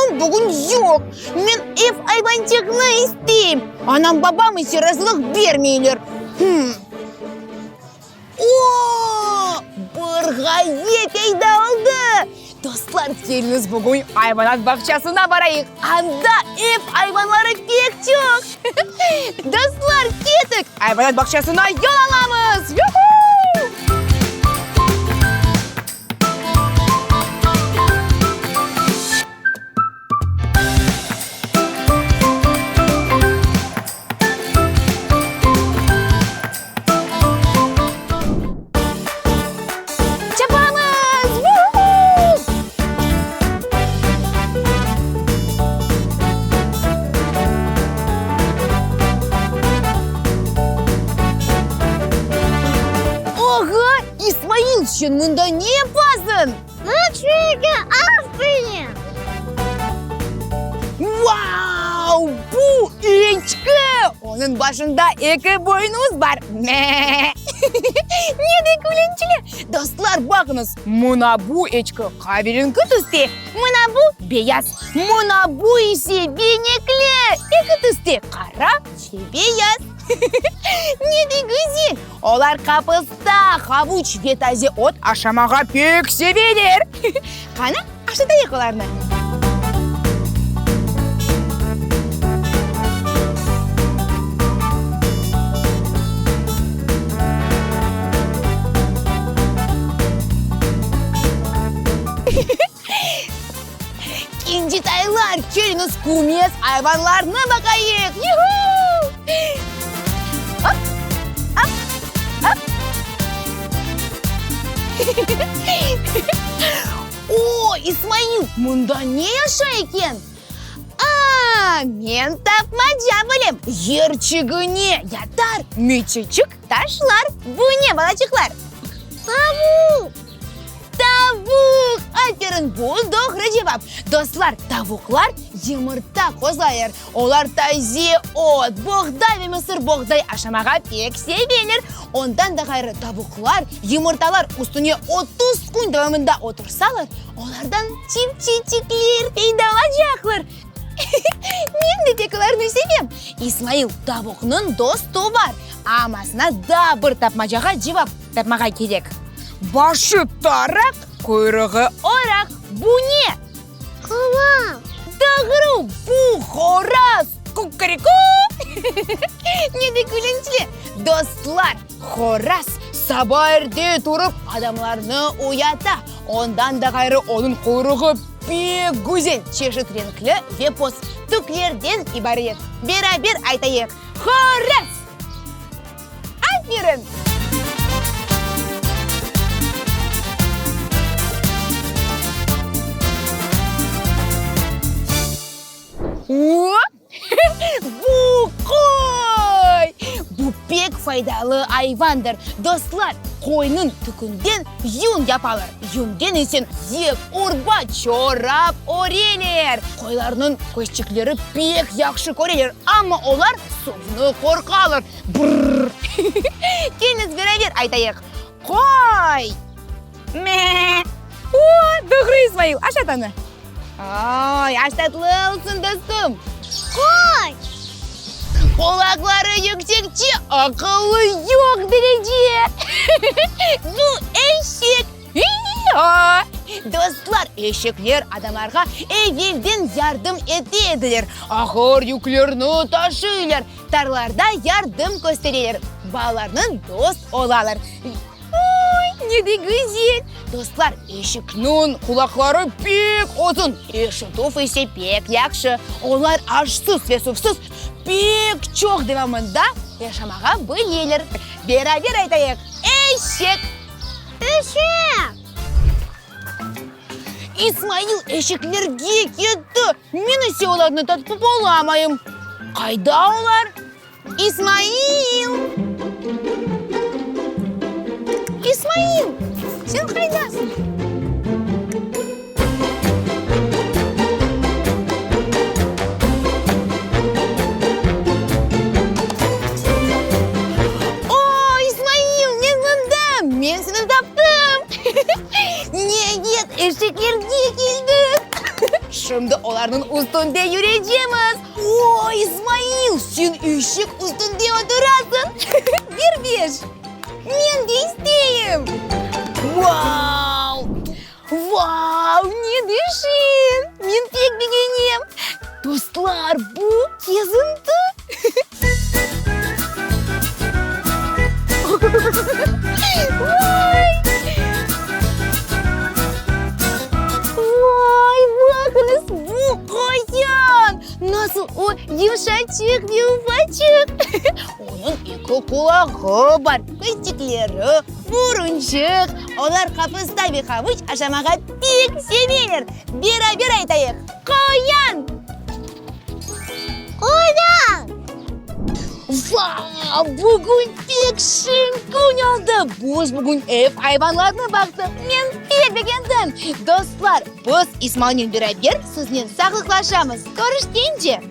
Oyunım bugün yoq. Men ev ayvançığını isteyim. Anam-babam ise razılıq bermeyler. Hım. O, bir ğaye peyda oldı! Dostlar, keliñiz bugün ayvanat bağçasına barayıq, anda ev ayvanları pek çoq. Dostlar, kettik, ayvanat bağçasına yol alamız! Yuhu! Çapamız! Vuhu! Oğa, İsmail, sen mında ne yapasıñ? Vau! Bu eçki! Onıñ başında eki boynuz bar. Me! Ne de külünçli! Dostlar, baqıñız, mına bu eçki qaverenki tüste, mına bu beyaz, mına bu ise benekli, eki tüste, qara ve beyaz. Ne de güzel! Olar qapısta, havuç ve taze ot aşamağa pek seveler. Qana, aşatayıq olarnı. Kincitaylar, keliñiz kümes ayvanlarnı baqayıq! Yuhu! Op, op, op! O, İsmail, mında ne yaşay eken? A, men tapmaca bilem! Yerçigine yatar, müçüçük taşlar. Bu ne, balaçıqlar? Tavuq! Tavuq! Aferin, bu doğru cevap. Dostlar, tavuqlar yımırta qozlaylar. Olar taze ot, boğday ve mısır boğday aşamağa pek seveler. Ondan da ğayrı, tavuqlar yımırtalar üstüne 30 kün devamında otursalar, olardan çipçeçikler peyda olacaqlar. Men de pek olarnı sevem. İsmail, tavuqnıñ dostu bar, amasına daa bir tapmacağa cevap tapmağa kerek. Başı taraq, quyruğı oraq, bu ne? Qoraz. Doğru, bu horaz! Kukuriku! Ne de külünçli! Dostlar, horaz saba erte turıp, adamlarnı uyata. Ondan da ğayrı, onıñ quyruğı pek güzel, çeşit renkli ve poz tüklerden ibaret. Beraber aytayıq, Horaz! Aferin! Bu qoy! Bu pek faydalı ayvandır. Dostlar, qoynıñ tükünden yün yapalar. Yünden ise yip, urba, çorap öreler. Qoylarnıñ közçikleri pek yahşı köreler, amma olar suvnı qorqalar. Brrr! Keliñiz beraber aytayıq, Qoy! Me! O, doğru, İsmail, aşat onı. Ay, aş tatlı olsun, dostum. Qoy! Qulaqları yüksekçe, aqılı yoq derece. Bu eşek. İ-a! Dostlar, eşekler adamlarğa evelden yardım ete ediler. Ağır yüklerni taşıylar, tarlarda yardım köstereler, balalarnıñ dost olalar. Oy, ne de güzel! Dostlar, eşekniñ qulaqları pek uzun, eşitüv ise pek yahşı. Olar aşsız ve suvsız pek çoq devamında yaşamağa bileler. Beraber aytayıq, Eşek! Eşek! İsmail eşeklerge ketti, men ise olarnı tapıp olamayım. Qayda olar? İsmail! İsmail, sen qaydasıñ? O, İsmail, men mındam! Men seni taptım! Niayet, eşeklerge keldik! Şimdi olarnıñ üstünde yürecemiz. O, İsmail, sen eşek üstünde oturasıñ. Bir beş. Men de isteyim. Vau! Vau, ne de şeñ! Men pek begenem. Dostlar, bu kezinti. Vay! Vay, baqıñız, bu qoyan! Nasıl o yımşaçıq ve ufaçıq! Onıñ eki qulağı bar, közçikleri, burunçıq. Olar qapısta ve havuç aşamağa pek seveler. Beraber aytayıq, Qoyan! Qoyan! Vau, bugün pek şeñ kün oldı! Biz bugün ev ayvanlarını baqtıq. Men pek begendim. Dostlar, biz İsmailnen beraber siznen sağlıqlaşamız. Körüşkence!